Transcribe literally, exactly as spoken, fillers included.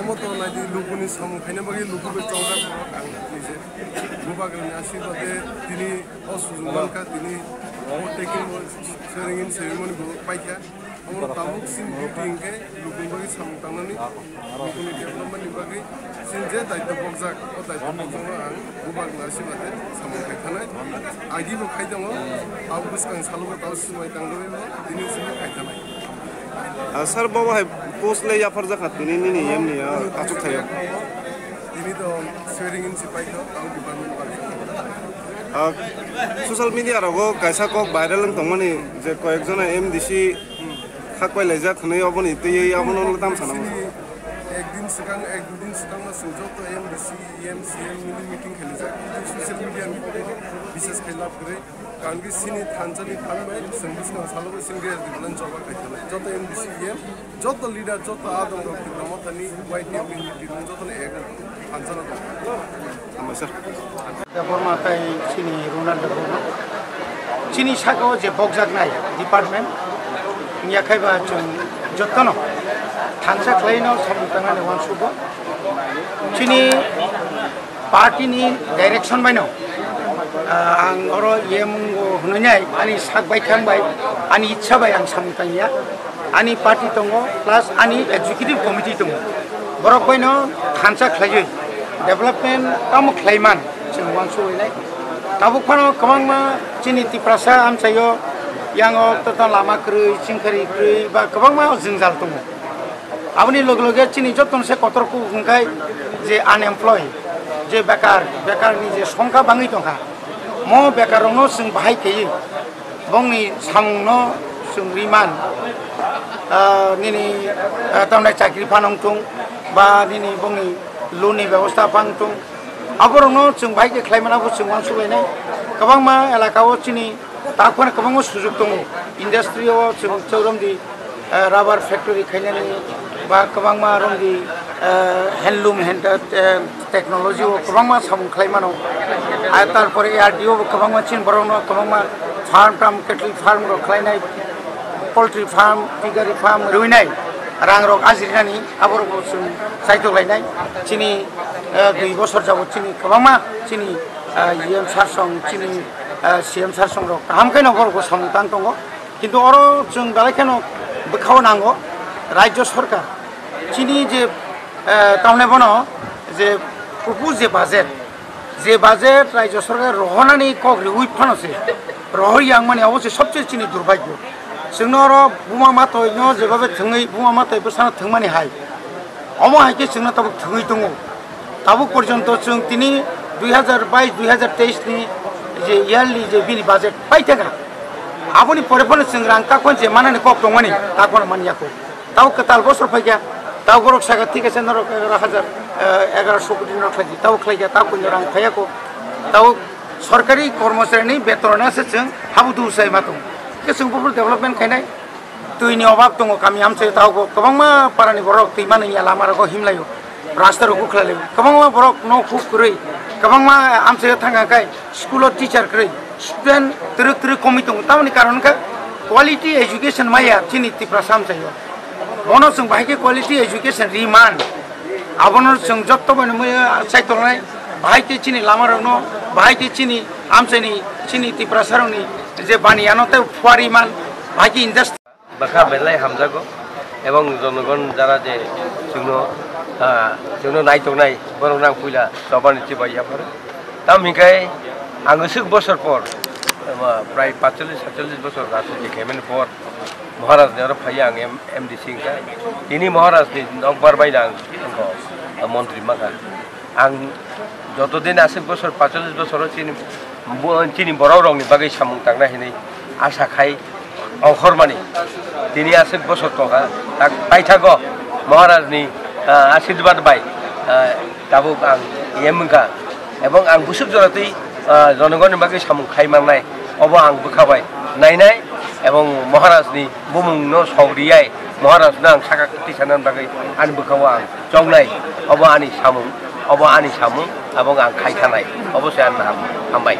Omo to naidi lukuni samung khaina bagwi luku bai chongjak borok ang nije. Bubagrani asirwade tini o sujuk mankha, tini o taking o swearing in ceremony bo paikha. Omo tabuk chini duty hinkhe lukuni bagwi samung tangnani, lukuni development ni bagwi chini je daitw bokjak, o daitw bokjakno ang bubagrani asirwade samung khai thanai. Agi bo khai tongo, abo bwskang salo bo tamo swmai tangwi bo tini chini khai thanai. Ah, sir, bo hai post le yapharjak kha tini nini yemni, ah, achuk thaio. Tini to swearing in si paikha, tamo department paikha. Ah, social media rogo kaisa kok viral wng tongmani je koyekjona M D C khak pai laijak hwnwi oboni twiwi abono tam sana. Chini ekdin swkang, ek dui din swkang no chwng joto M D C, E M, C M mili meeting khailaijak. Social media ni bises khai lab kwrwi. Karon khe chini thansa ni phan bai chwng bwskang salo bo chini gaya development choba khai thanai. Joto M D C, E M, joto leader, joto adong rok Tipra Motha ni Y T F ni meeting joto ni ek thansa no tong. Hambai sir. Debbarma tai chini Ronald Debbarma. Chini saka o je bokjaknai department, wngya khai ba chwng jotono thansa khlai no samung tangnani uansukgo. Chini party ni direction bai no, ah, ang oro ye mungo hwnwi nai ani sak bai thang bai, ani ichha bai ang samung tangya. Ani party tongo, plus ani executive committee tongo. Borok bai no thansa khlaiwi development tamo khlai man chwng uansugwi nai. Tabuk phano kwbangma chini Tiprasa amchaio yango totno lama kwrwi, chingkhari kwrwi ba kwbangma jwngjal tongo. Aboni loge loge chini jotono se kotor kuk hwnkhai je unemployed, je bekar, bekarni je songkha bangwi tongkha. Mo bekarrokno chwng bahai khaiwi bongni samungno chwng ri man, ah, nini, ah, tamni chakri phan wng thung, ba nini bongni loan ni bebosta phan wng thung, aborokno chwng bahai khe khlai mano, abo chwng uansuk lainai. Kwbangma elaka o chini takhwna kwbangma sujuk tongo, industry o chwng chauramdi, ah, rubber factory khainani, ba kwbangma romdi, ah, handloom, hand, ah, technology o kwbangma samung khlai mano. Ar tarpore A R D O bo kwbangma chini borokno kwbangma farm tam, cattle farm rok khlainai, poultry farm, piggery farm rwinai, rang rok ajirinani, aborok bo chwng chaitok lainai. Chini, eh, dui bosor jabot chini kwbangma chini, eh, E M sir song, chini, eh, C M sir song rok kaham khe no borok bo samung tang tongo. Kintu oro chwng belai kheno bwkhao nango Rajya Sarkar chini je, eh, tamni bono je propose je budget, je budget Rajya Sarkar rohornani kok riwi phano se rohor yang mani abo se sobse chini durbhagyo. Chwngno oro buma matoi no jebabe thwngwi buma matoi bwsano thwngmani hai. Omo hai khe chwngno tabuk thwngwi tongo. Tabuk porjonto chwng tini dui hazar bais dui hazar teis ni je yearly je bini budget pai thangkha. Aboni pore phano chwng rang takhon je manani kok tongmani takhon manyakho. Tabuk kwtal bosor phaikha. Tabuk borok sakha thik ase norok egaroh hazar, eh, egaroh koti norok khlaidi. Tabuk khlaikha, tabuk koino rang phaiyakho. Tabuk sorkari kormochari ni beton rwna se chwng habudu sai ma tongo. Khe chwng buphuru development khainai. Twi ni obab tongo, kami amchaio tabuk kwbangma para ni borok twi manwi ya lama rogo himlaio, rasta rok kukhlai laio. Kwbangma borok nok huk kwrwi, kwbangma amchaio thangkha khai school o teacher kwrwi, student twrwk twrwk komwi tongo. Tamoni karon wngkha quality education maya chini Tiprasa amchaio. Bono chwng bahai khe quality education ri man. Abono chwng jotto bai no maya chai tongnai, bahai khe chini lama rokno, bahai khe chini amchaini, chini Tiprasa rokni je bani ano tei phuari man, bahai khe industry. Bwkha belai hamjago, ebong jonogon jara je chwngno, ah, chwngno naitongnai, borokno ang puila chobani chibai yapharo. Tamo hinkhe ang swk bosor por, ah, prai paitsollish saitsollish bosor rajniti khaimani por Maharajni oro phaiya ang M-, M D C wngkha. Tini Maharajni nokbar baino ang, ang montri mankha. Ang joto din aswk bosor, paitsollish bosoro chini bo-, chini borok rokni bagwi samung tangnai hinwi asa khai ongkhormani. Tini aswk bosor tongkha, tak paithago Maharajni, ah, asirwad bai, ah, tabuk ang E M wngkha. Ebong ang bwswk jora twi, ah, jonogonni bagwi samung khai mannai, obo ang bwkha bai nainai, ebong Maharajni bumungno song riyai, Maharajno ang saka kwtwi sanani bagwi ani bwkhao ang chongnai, obo ani samung, obo ani samung, abo ang khai thanai, obo se ani ham-, hambai.